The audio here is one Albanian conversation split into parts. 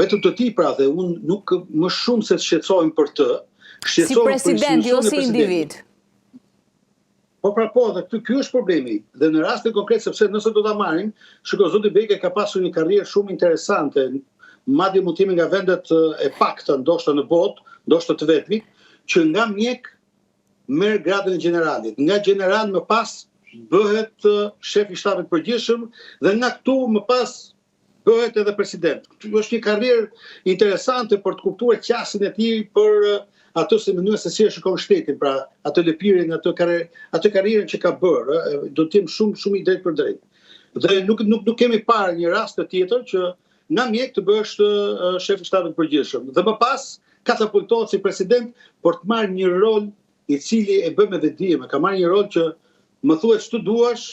vetëm të tij pra dhe unë nuk më shumë se të shqetësohem për të, shqetësohem për president, jo si individ. Po pra po, dhe këtu ky është problemi. Dhe në rastin konkret sepse nëse do ta marrim, shiko zoti Begaj ka pasur një karrierë shumë interesante, madje mund të jemi nga vendet e pakta ndoshta në botë, ndoshta të vetmit, që nga mjek merr gradën e gjeneralit. Nga gjeneral më pas bëhet shef i shtabit të përgjithshëm dhe nga këtu më pas bëhet edhe president. Kjo është një karrierë interesante për të kuptuar qasjen e tij për atë se mënyrën se si e shikon shtetin, pra atë lëpirjen, atë karrierë, atë karrierën që ka bërë, do të jem shumë shumë i drejtpërdrejtë. Dhe nuk nuk nuk kemi parë një rast të tjetër që nga mjek të bëhesh shef i shtabit të përgjithshëm dhe më pas katapultohet si president për të marrë një rol i cili e bën me vetëdije, më ka marrë një rol që më thuhet ç'të duash,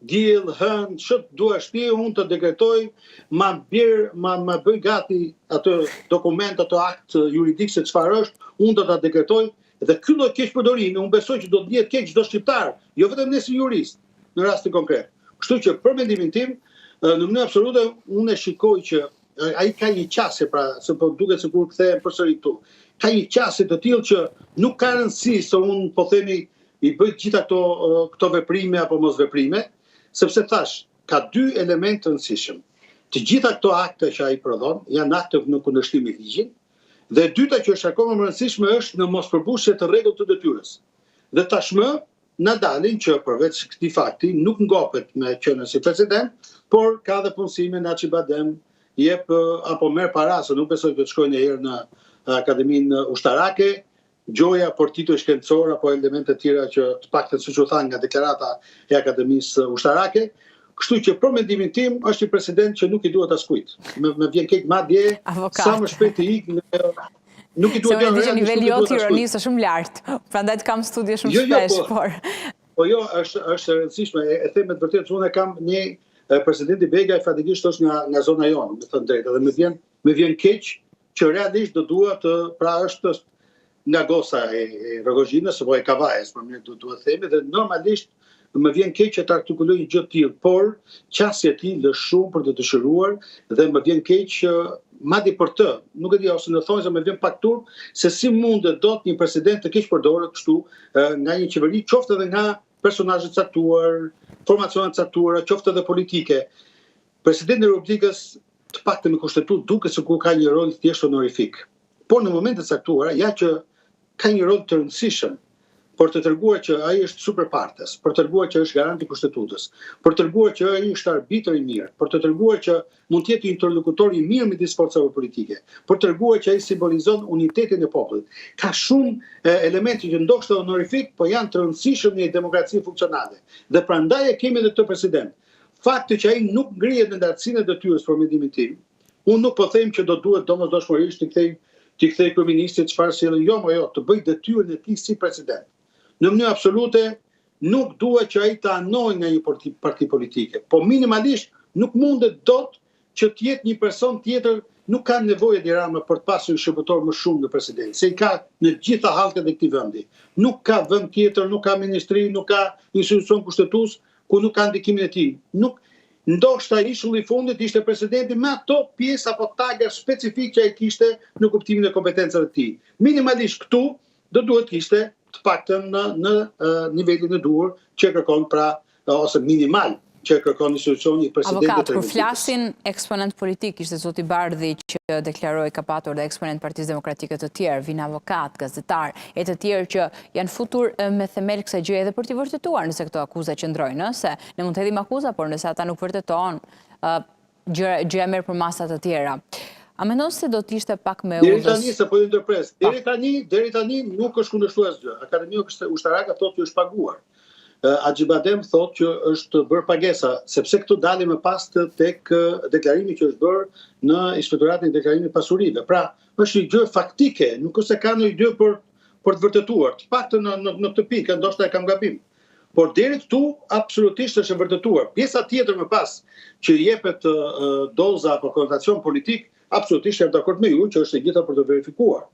diell, hënë, ç'të duash ti, unë të dekretoj, ma bjer, ma, ma bëj gati atë dokument, atë akt juridik se çfarë është, unë do ta dekretoj dhe ky lloj keqpërdorimi, unë besoj që do të ndihet keq çdo shqiptar, jo vetëm ne si jurist, në rastin konkret. Kështu që për mendimin tim, në mënyrë absolute unë e shikoj që ai ka një qasje, pra, se po duket sikur kthehem përsëri këtu. Ka një qasje të tillë që nuk ka rëndësi se unë po themi i bëj të gjitha këto këto veprime apo mosveprime, sepse thashë, ka dy elementë të rëndësishëm. Të gjitha këto akte që ai prodhon janë akte në kundërshtim me ligjin, dhe e dyta që është akoma më e rëndësishme është në mospërmbushje të rregullt të detyrës. Dhe tashmë na dalin që përveç këtij fakti nuk ngopet me qenë si president, por ka dhe punësime në Acibadem, jep apo merr para, se nuk besoj të shkojë ndonjëherë në Akademinë Ushtarake, gjoja për tituj shkencor apo elemente të tjera që të paktën siç u tha nga deklarata e Akademisë Ushtarake. Kështu që për mendimin tim është një president që nuk i duhet askujt. Më më vjen keq madje sa më shpejt të ikë nga nuk i duhet. Se unë e di që niveli jot i ironisë është shumë lart. Prandaj të kam studio shumë jo, jo, shpesh, po, por Po jo, është është e rëndësishme, e, e them me të vërtetë, unë e kam një presidenti Begaj faktikisht është nga nga zona jonë, me thënë drejtë, dhe më vjen më vjen keq që realisht do dua të, pra është nga Gosa e, e Rrogozhinës apo e Kavajës, më mirë do duhet themi dhe normalisht më vjen keq që të artikuloj një gjë të tillë, por qasja e tij lë shumë për të dëshiruar dhe më vjen keq që madje për të, nuk e di ose në thonjëza më vjen pak turp se si mundet dot një president të keqpërdoret kështu nga një qeveri, qoftë edhe nga personazhe të caktuar, formacione të caktuara, qoftë edhe politike. Presidenti i Republikës të paktën me kushtetutë duket sikur ka një rol thjesht honorifik. Por në momente të caktuara, ja që ka një rol të rëndësishëm për të treguar që ai është super partes, për të treguar që është garant i kushtetutës, për të treguar që ai është arbitër i mirë, për të treguar që mund të jetë interlokutor i mirë midis forcave politike, për të treguar që ai simbolizon unitetin e popullit. Ka shumë elemente që ndoshta honorifik, po janë të rëndësishëm në një demokraci funksionale. Dhe prandaj e kemi edhe këtë president. Fakti që ai nuk ngrihet në lartësinë e detyrës për mendimin tim, unë nuk po them që do duhet domosdoshmërisht t'i kthej t'i kthej kryeministrit çfarë sjellë, jo, mo jo, të bëjë detyrën e tij si president. Në mënyrë absolute nuk dua që ai të anojë nga një parti, parti politike, po minimalisht nuk mundet dot që të jetë një person tjetër, nuk ka nevojë Edi Rama për të pasur një shërbëtor më shumë në presidencë, se i ka në të gjitha hallkat e këtij vendi. Nuk ka vend tjetër, nuk ka ministri, nuk ka institucion kushtetues ku nuk ka ndikimin e tij. Nuk ndoshta ishulli i fundit ishte presidenti me ato pjesë apo taga specifik që ai kishte në kuptimin e kompetencave të tij. Minimalisht këtu do duhet të ishte të paktën në në nivelin e duhur që kërkon pra ose minimal që kërkon institucioni i presidentit të Republikës. Avokat, kur flasin eksponentë politikë, ishte zoti Bardhi që deklaroi ka patur dhe eksponentë Partisë Demokratike të tjerë, vijnë avokatë, gazetarë e të tjerë që janë futur me themel kësaj gjëje edhe për t'i vërtetuar nëse këto akuza qëndrojnë, ë, se ne mund të hedhim akuza, por nëse ata nuk vërtetohen, ë, gjëja merr përmasa të tjera. A mendon se do të ishte pak më e udhës? Deri tani se po ju ndërpres. Deri tani, deri tani nuk është kundërshtuar asgjë. Akademia Ushtarake thotë që është paguar. Acibadem thotë që është bërë pagesa, sepse këtu dalim më pas të tek deklarimi që është bërë në Inspektoratin e Deklarimit të Pasurive. Pra, është një gjë faktike, nuk është se ka ndonjë gjë për për të vërtetuar, të paktën në në, në këtë pikë, ndoshta e kam gabim. Por deri këtu absolutisht është e vërtetuar. Pjesa tjetër më pas që jepet doza apo konotacion politik, absolutisht jam dakord me ju që është e gjitha për të verifikuar.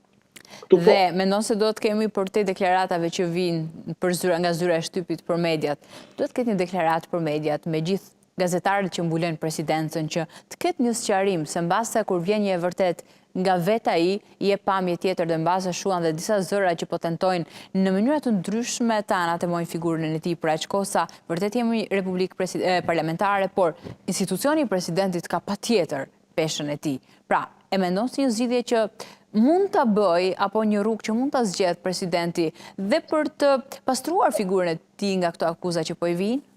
Këtu po. Dhe mendon se duhet të kemi përtej deklaratave që vijnë për zyra nga zyra e shtypit për mediat. Duhet të ketë një deklaratë për mediat me gjithë gazetarët që mbulojnë presidencën që të ketë një sqarim se mbase kur vjen një e vërtetë nga vetë ai jep pamje tjetër dhe mbase shuan dhe disa zëra që po tentojnë në mënyra të ndryshme të anatemojnë figurën e tij për aq kohë sa vërtet jemi republikë parlamentare, por institucioni i presidentit ka patjetër peshën e tij. Pra, e mendon si një zgjidhje që mund ta bëjë apo një rrugë që mund ta zgjedhë presidenti dhe për të pastruar figurën e tij nga këto akuza që po i vijnë?